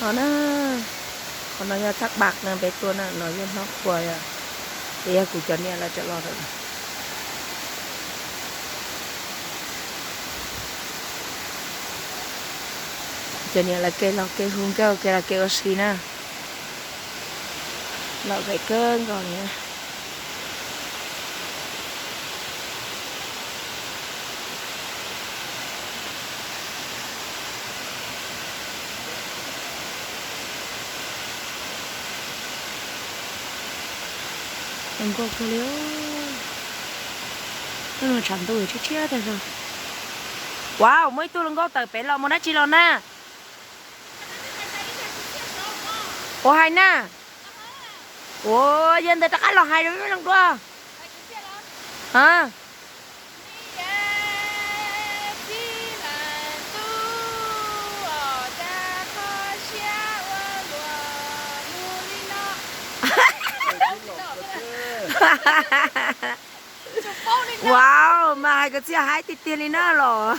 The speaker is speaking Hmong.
No na, qhov no yog thaj bak no peb tuaj na, no yog hnab qhua, ces yog kuv cov niam lawv tseem los lawm. Cov niam lawv ke los ke hu nkauj, ke los ke ua si na. Lom zem kawg nkaus li. Zoo nkauj kawg li. Hnub no tshav ntuj tshiab tshiab tag zog. Wow, muaj ib tug hluas nkauj tawm pem los mus dab tsi los na? Ua hais na. Ua yog ntawd rov qab los hais rau zoo dua. Wow, mas hais kwv txhiaj haib tiag tiag li na los.